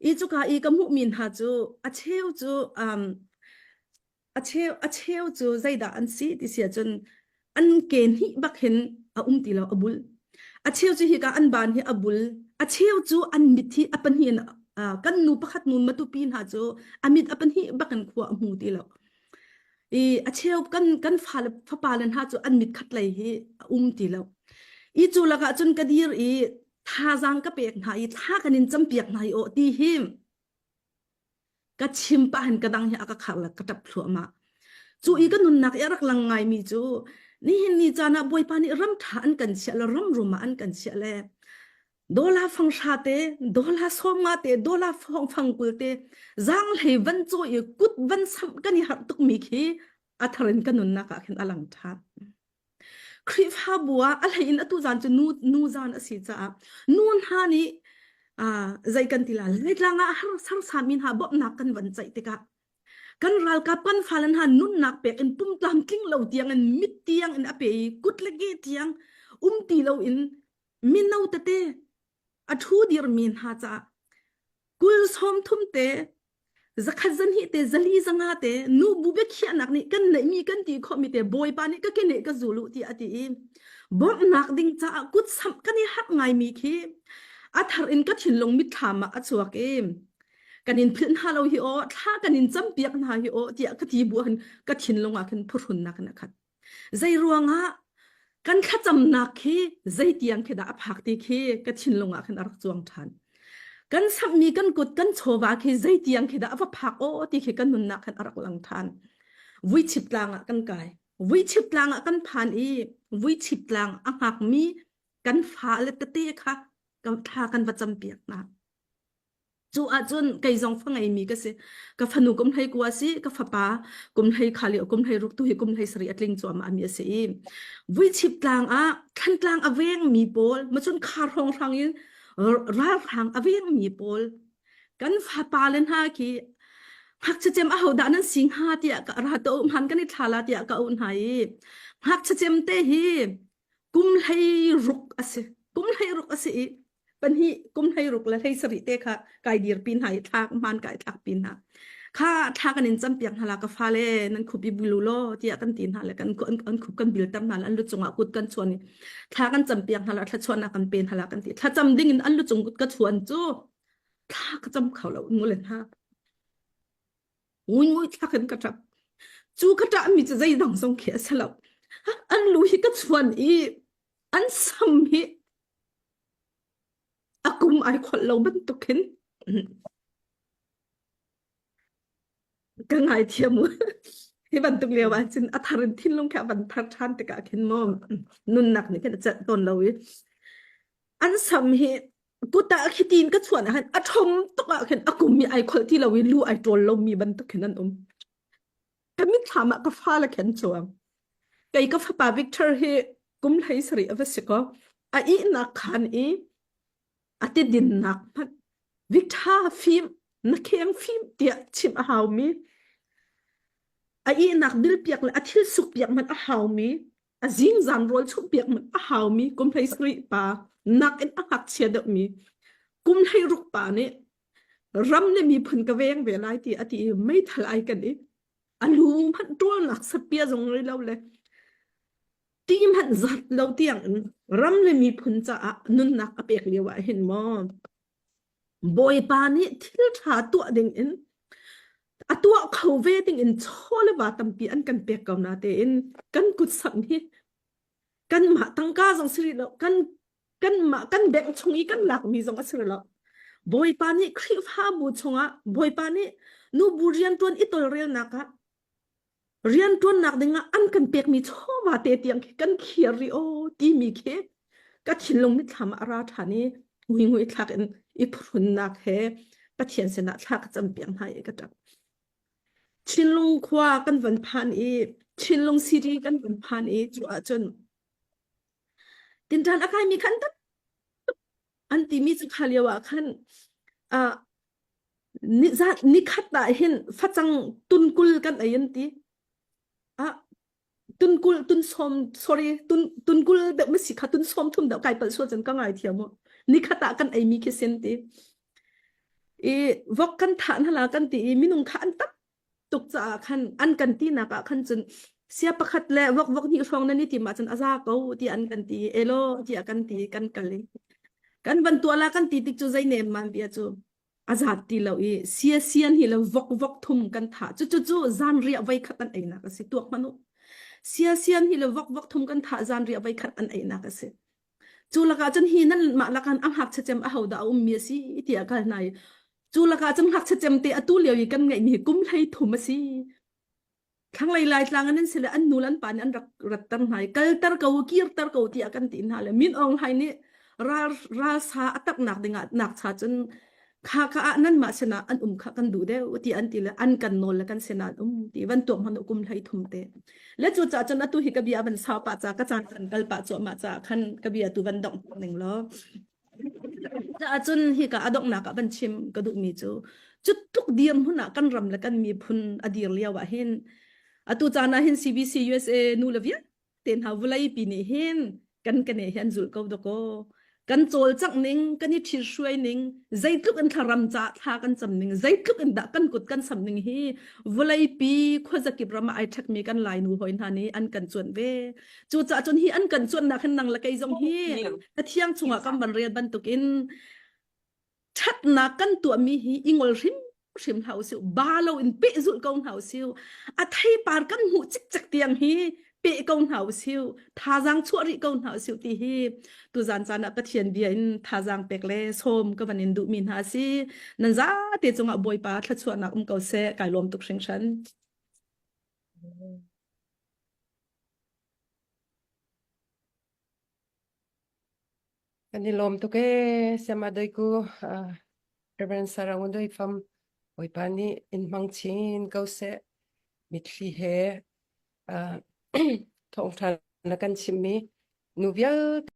I cuka i ka hmuhmi hna cu a cheu cu um, a cheu a cheu cu zeidah an si ti si ahcun an ke hnih bak hin a um ti lo a bul. A cheu cu hika an ban hi a bul. A cheu cu an mit hi a pahnih in uh, kan nu pakhat nu matupi hna cu a mit a pahnih bak in khua a hmu ti lo. I a cheu kan kan fale fapa le hna cu an mit khat lei hi a um ti lo. I cu lakah cun ka dir i thazaang ka pek hna i thla kan in campiak hna i aw ti hi ka chim pah hin ka dang hi a ka khar le ka ṭap thluahmah. Cu i ka nunnak i a rak lang ngaimi cu nihin ni caan ah Bawipa nih ram ṭha an kan chiah le ram rum ah an kan chiah le dollar fang hra te, dollar 50 te, dollar fang fang 20 te, zaanghlei van cawi i kut van samh kan i harh tukmi khi a thar in ka nunnak ah khin a lang ṭhan. Khrihfabu ah a hlei in atu zan cu nu nu zan a si caah nu hna nih uh, zei kan ti la Laitlang ah har sarsami hna bawmhnak kan van ceih tikah kan ralkap kan fale hna nunnak pek in pum tlamtling lo tiang in mit tiang in a pe i kut le ke tiang um ti lo in mino tete a ṭhu dirmi hna caah kul sawm thum te zakhat zanhnih te zali zanga te nu bu biakhiahnak nih kan neihmi kan ti khawhmi te bawipa nih ka keneh ka zul u tiah a ti i bawmhnak ding caah kut samh kan i harh ngaimi khi a thar in ka thinlung mitthlam ah a chuak i kan in philh hna lo hi aw thla kan in campiak hna hi aw tiah ka ti bu han ka thinlung ah khin phuhrunnak in a khat Zei ruangah kan thlacamnak khi zeitiang khi dah a phak ti khi ka thinlung ah khin a rak cuang ṭhan. Kan samhmi kan kut kan chawva khi zeitiang khi dah a va phak aw ti khi kan nunnak khan a rak lang ṭhan. Vuichip tlang ah kan kai. Vuichip tlang ah kan phan i vuichip tlang a hngakmi kan fale tete kha thla kan va campiak hna. Cu ahcun kei zong fa ngeimi ka si. Ka fanu kum hlei kua si, ka fapa kum hlei kha lio kum hlei ruk tu hi kum hlei sarih a tling cuahmah mi a si i Vuichip tlang ah Thlantlang a vengmi pawl macun khar hrawnghrang in ralhrang a vengmi pawl kan fapa le hna khi ngakchia cem ahodah nan si hnga tiah ka ra to hman kan i thla la tiah ka auh hna i ngakchia cem te hi kum hlei ruk a si kum hlei ruk a si i pahnih kum hlei ruk le hlei sarih te kha kai dir pi hna i thlak hman kai thlak pi hna kha thla kan in campiak hna la ka fale nan khup i bulu law tiah kan ti hna le kan an khup kan bil ter hna le an lu cungah kut kan chuan i thla kan campiak hna la thla chuan kan pe hna la kan ti thla cam ding in an lu cung kut ka chuan cu thla ka cam kho lo ngu le hna ngui ngui thlak in ka ṭap cu ka ṭahmi cu zeidang zong khi a si lo an lu hi ka chuan i an sam hi a kum ai kholh lo bantuk hin ka ngaithiam u hi bantuk lio ah cun a thar in thinlung kha van thar ṭhan tikah khin maw nunnak nih khin a celh tawn lo i an sam hi kut ah khi tin ka chuan ah khan a ṭhom tuk ah khin a kum hi ai kholh ti lo i lu ai ṭawl lomi bantuk khin an um ka mitthlam ah ka fale khin chuang kei ka fapa Victor hi kum hlei sarih a va si ko a ihnak khan i a ti dinnak hmanh Victor fim na kheng fim tiah chimh a haumi a ihnak bilpiak le a thil sukpiak hmanh a haumi a zingzan rawl chumhpiak hmanh a haumi kum hlei sarih pa nakin a ngakchia deuhmi kum hlei ruk pa nih ram le miphun ka veng ve lai ti a ti i meithal ai kan i a lu hmanh ṭawlnak sapia zong ngei lo le ti hmanh zat lo tiang in ram le miphun caah nunnak a pek lio ah hin maw Bawipa nih thil ṭha tuah ding in a tuah kho ve ding in chaw le va tampi an kan pek ko na tein kan kut samh hi kanmah tangka zong si rih lo kan kanmah kan bank chung i kan lakmi zong a si rih lo Bawipa nih Khrihfabu chungah Bawipa nih nubu rianṭuan i tawlrelnak ah rianṭuannak dingah an kan pekmi chawva te tiang khi kan khiar rih aw timi khi ka thinlung mitthlam ah a ra ṭhan i ngui ngui thlak in i phuhrunnak he Pathian sinah thla ka campiak hna i ka ṭap. Chinlung khua kan van phan i Chinlung city kan van phan i cu ahcun tinṭan a kaimi khan tam an timi cu kha lio ah khan uh, nikhat ah hin facang tunkul kan ei an ti ah tunkul tun som sorry tun tunkul deuh ma si kha tun som thum deuh kai pal sual cun ka ngai thiam mu nikhat ah kan ei mi khi sin ti. I vok kan thah hna la kan ti i minung kha an tam tuk caah khan an kan tinak ah khan cun sia pakhat le vok vok hnih hrawng nan i tim ahcun a za ko tiah an kan ti elo tiah kan ti kan kal i kan van tuah la kan ti tik cu zei nem man bia cu a zat ti lo i sia sian hi le vok vok thum kan thah cu cu cu zan riah voi khat an einak a si tuak hmanh u sia sian hi le vok vok thum kan thah zan riah voi khat an einak a si Cu lakah cun hi nan mah lakah a ngakchia cem ahodah a ummi a si tiah ka hal hna i cu lakah cun ngakchia cem te atu lio i kan ngeihmi hi kum 13 a si. Thlanglei Laitlang in an si le an nu le an pa nih an rak ratter hna i kalter ko kirter ko tiah kan ti hna le Min Aung Hlaing nih ral ralsa a taknak dingah nak cha cun kha ka ah nanmah sinah an um kha kan duh deuh ti an ti le an kan nawl le kan sinah an um ti van tuak hmanh kum hlei thum te le cu ca cun atu hi ka bia van sau pah ca ka caan kan kal pah cuahmah ca khan ka bia tu van dongh ning law caah cun hi ka adonghnak ah van chim ka duhmi cu cu tluk dir hmun ah kan ram le kan miphun a dir lio ah hin atu caan ah hin CBC USA nu le vialte te hna vawleipi nih hin kan kane hi an zulh ko dakaw kan cawlcangh ning kan i ṭhithruai ning zeitluk in thlaram ca thla kan cam ning zeitluk in dah kan kut kan sam ning hi vawleipi khuazakip ram ah ai ṭhekmi kan lai nu hoi hna nih an kan cuanh ve cucaah cun hi an kan cuanhnak hin nang le kei zong hi Pathian chungah kan van rel bantukin ṭhatnak kan tuahmi hi i ngol hrim hrim hlah usih ba lo in pehzulh ko hna usih a theipar kan hmuh cikcek tiang hi peh ko hna usih thazaang chuah rih ko hna usih ti hi tuzan caan ah Pathian bia in thazaang pek le sawm ka van in duhmi hna si nan zate cungah Bawipa thluachuahnak um ko seh kai lawm tuk hringhran. Kan i lawm tuk ee, Sayama Doi ku, uh, Reverend Sarah Ngun Doi Fam, Bawipa nih in hmang chin ko seh, mitthli he uh, thawngṭha na kan chimmi nu vialte.